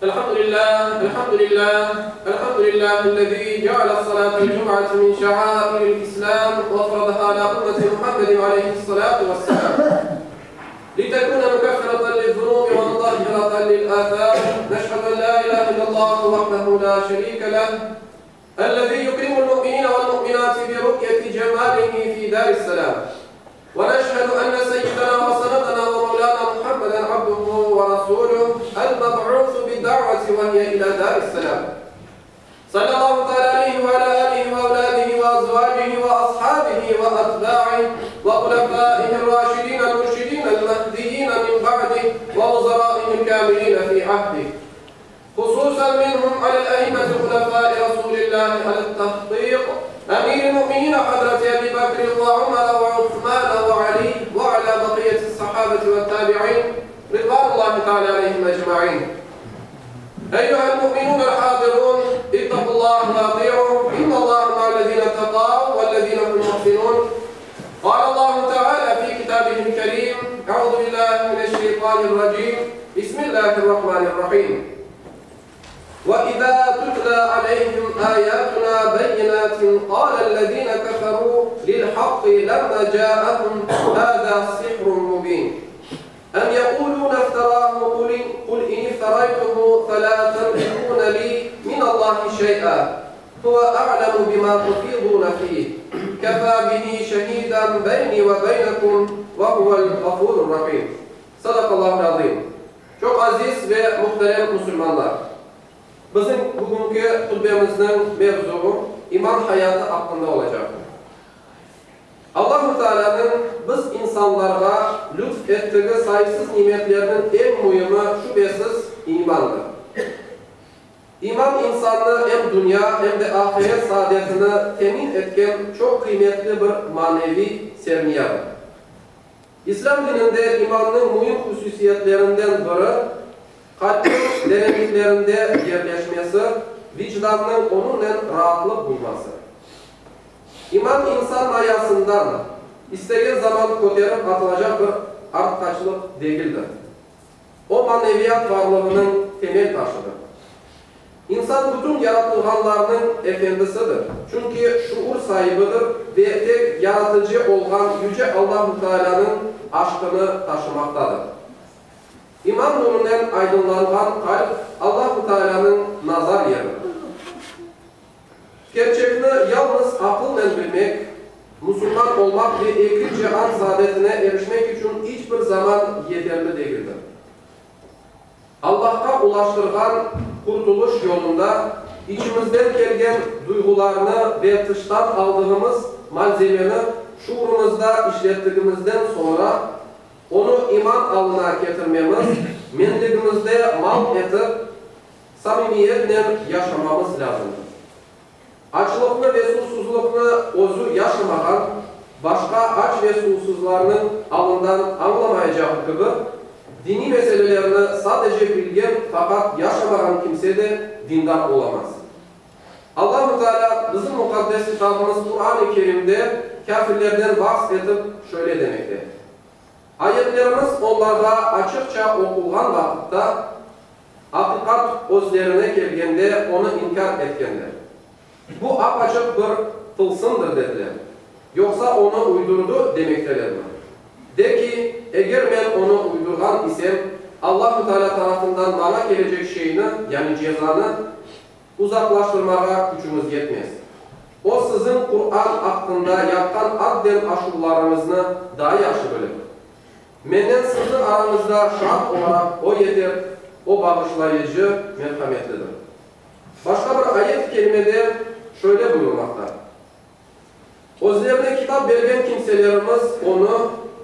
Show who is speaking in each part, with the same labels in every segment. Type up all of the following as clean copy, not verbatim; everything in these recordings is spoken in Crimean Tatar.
Speaker 1: الحمد لله الحمد لله الحمد لله الذي جعل الصلاة الجمعة من شعائر الإسلام وفرضها على أمة محمد عليه الصلاة والسلام لتكون مكفرة للذنوب ومطهرة للآثام نشهد أن لا إله إلا الله وحده لا شريك له الذي يكرم المؤمنين والمؤمنات برؤية جماله في دار السلام ونشهد أن سيدنا وسندنا ومولانا محمدا عبده ورسوله المبعوث بالدعوة وهي إلى دار السلام صلى الله تعالى عليه وعلى آله وأولاده وأزواجه وأصحابه وأتباعه وخلفائه الراشدين المرشدين المهديين من بعده ووزرائه الكاملين في عهده خصوصا منهم على الأئمة خلفاء رسول الله على التحقيق أمير المؤمنين حضرة أبي بكر وعمر وعثمان وعلي وعلى بقية الصحابة والتابعين رضوان الله تعالى عليهم أجمعين أيها المؤمنون الحاضرون اتقوا الله وأطيعوا إن الله مع الذين اتقوا والذين هم محسنون قال الله تعالى في كتابه الكريم أعوذ بالله من الشيطان الرجيم بسم الله الرحمن الرحيم وإذا تتلى عليهم آياتنا بينات قال الذين كفروا للحق لما جاءهم هذا سحر مبين أم يقولون افتراه قل, قل إن افتريته فلا تملكون لي من الله شيئا هو أعلم بما تفيضون فيه كفى به شهيدا بيني وبينكم وهو الغفور الرحيم صدق الله العظيم Çok aziz ve muhterem musulmanlar! Bizim bugünki hutbemizniñ mevzuu iman hayatı aqqında olacaqtır. Allahu Taalânıñ biz insanlarğa lütf ettigi sayısız nimetlerniñ eñ müimi, şübesiz, imandır. İman insannı em dünya, em de ahiret saadetini temin etken çoq qıymetli bir maneviy sermiyadır. İslâm dininde imannıñ müim hususiyetlerinden biri, qalpniñ derinliklerinde yerleşmesi, vicdannıñ onıñnen raatlıq duyması. İman insan mayasından istegen zaman köterip atılacaq bir artqaçlıq degildir. O maneviyat varlığınıñ temel taşıdır. İnsan bütün yaratılğanlarnıñ efendisidir, çünki şuur saibidir ve tek Yaratıcı olğan Yüce Allahu Taalânıñ aşqını taşımaqtadır. İman nurunen aydınlanğan qalp Allahu Taalânıñ nazar yeridir. Kerçekni yalnız aqılnen bilmek, musulman olmaq ve eki cian saadetine erişmek içün iç bir zaman yeterli degildir. Allahqa ulaştırğan qurtulış yolunda içimizden kelgen duyğularnı ve tıştan aldığımız malzemeni şuurımızda işlettigimizden soñra, onı iman alına ketirmemiz, menligimizde mal etip, samimiyetnen yaşamamız lâzımdır. Açlıqnı ve suvsuzlıqnı özü yaşamağan, başqa aç ve suvsuzlarnıñ alından añlamayacağı kibi, diniy meselelerni sadece bilgen, faqat yaşamağan kimse de dindar olamaz. Allahu Teala bizim muqaddes kitabımız Quran-ı Kerimde kâfirlerden bahs etip şöyle demekte, Ayetlerimiz onlarğa açıqça oqulğan vaqıtta, Aqiqat özlerine kelgende onı inkâr etkenler. Bu ap-açıq bir tılsımdır dediler. Yoqsa onı uydurdı demektelermi? De ki, eger men onı uydurğan isem, Allahu Teala tarafından maña kelecek şeyni, yani cezanı, uzaqlaştırmağa küçüñiz yetmez. O siziñ Quran aqqında yapqan adden aşuvlarıñıznı daa yahşı bilir. Menen siziñ arañızda şaat olaraq O yeter, O bağışlayıcı, merhametlidir. Başqa bir ayet-i kerimede şöyle buyurılmaqta, Özlerine kitap bergen kimselerimiz onı,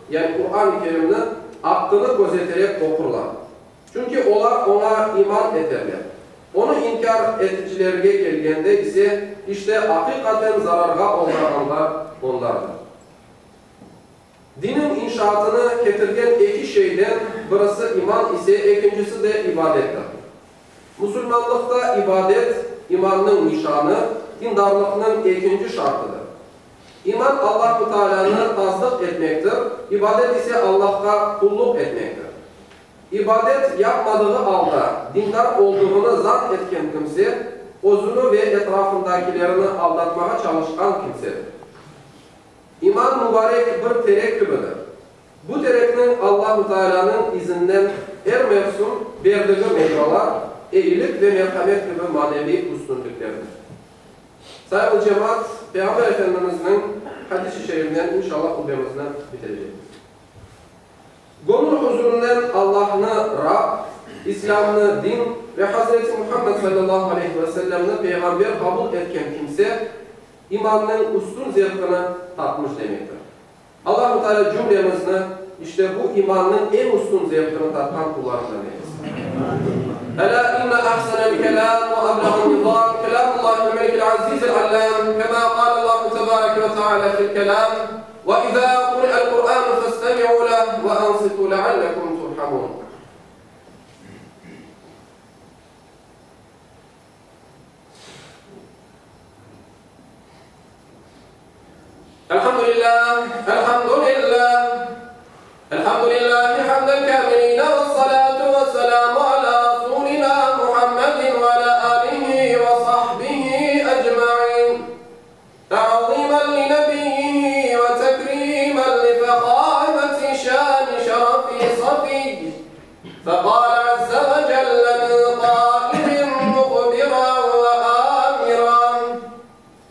Speaker 1: yani Quran-ı Kerimni, aqqını közeterek oqurlar. Çünki olar oña iman eterler. Onı inkâr eticilerge kelgende ise, işte aqiqaten zararğa oğrağanlar onlardır. Diniñ inşaatını ketirgen eki şeyden birisi iman ise, ekincisi de ibadettir. Musulmanlıqta ibadet, imannıñ nişanı, dindarlıqnıñ ekinci şartıdır. İman Allahu Taalânı tasdıq etmektir, ibadet ise Allahqa qulluq etmektir. İbadet yapmadığı alda dindar olduğını zan etken kimse, özüni ve etrafındakilerini aldatmağa çalışqan kimsedir. İman mubarek bir terek kibidir. Bu terekniñ Allahu Taalânıñ izinnen er mevsüm berdigi meyvalar, eyilik ve merhamet kibi maneviy üstünliklerdir. Sayğılı cemaat, Peyğamber Efendimizniñ hadis-i şerifinen inşallah hutbemizni bitirecekmiz. Gönül huzurınen Allahnı Rab, İslâmnı din ve Hazreti Muhammed salâllahu aleyhi ve sellemni peyğamber qabul etken kimse, imannıñ üstün zevqini tatmış demektir. Allahu Teala cümlemizni işte bu imannıñ eñ üstün zevqini tatqan qullarından eylesin. Elâ inne ahsenel kelâm ve eblağun nizâm kelâmullâhil melikil azîzil allâm kemâ kâlellâhu tebâreke ve teâlâ fil kelâm, Ve izâ quri'el Qur'ânu festemi'û leh ve ansitû leallekum turhamûn. Elhamdülillâh, elhamdülillâh, elhamdülillâhi hamden kâmilîne vessalâtu vesselâmu alâ rasûlinâ Muhammedin ve alâ âlihi ve sahbihi ecmaîn. Ta'zîmen li nebiyyihi ve tekrîmen li fehâmeti şâni şerefi safiyy. Feqâle azze ve celle min qâilin muhbiran ve âmiran,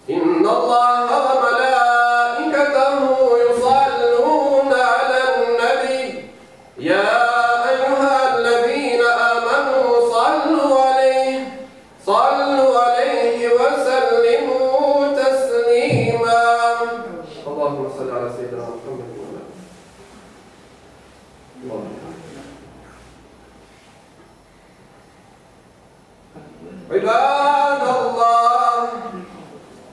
Speaker 1: İnnallâhe ve melâiketehu yusallûne alen-nebiy, yâ eyyühellezîne âmenû sallû aleyh, sallû aleyhi ve sellimû teslîmâ. Allahümme salli alâ seyyidinâ Muhammedin ve alâ İbadallah,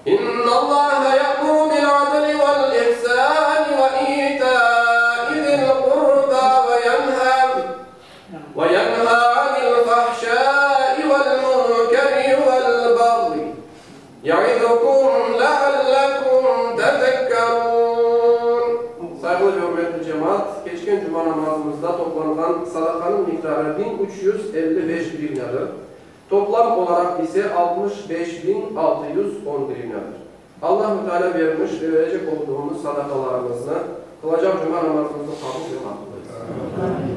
Speaker 1: İnnallaha ya'muru bil-adli vel-ihsani ve ita'i zil-qurba ve yenha ve yenha anil-fahşai vel-munkeri vel-bagyi ya'izukum leallekum tezekkerun. Sayğılı ve ürmetli cemaat, keçken cuma namazımızda toplanğan sadaqanıñ miqdarı 1355 grivnâdır. Toplam olaraq ise 65610 grivnâdır. Allahu Teala bermiş ve berecek olduğumuz sadaqalarımıznı, qılacaq cuma namazımıznı qabul ve maqbul etsin.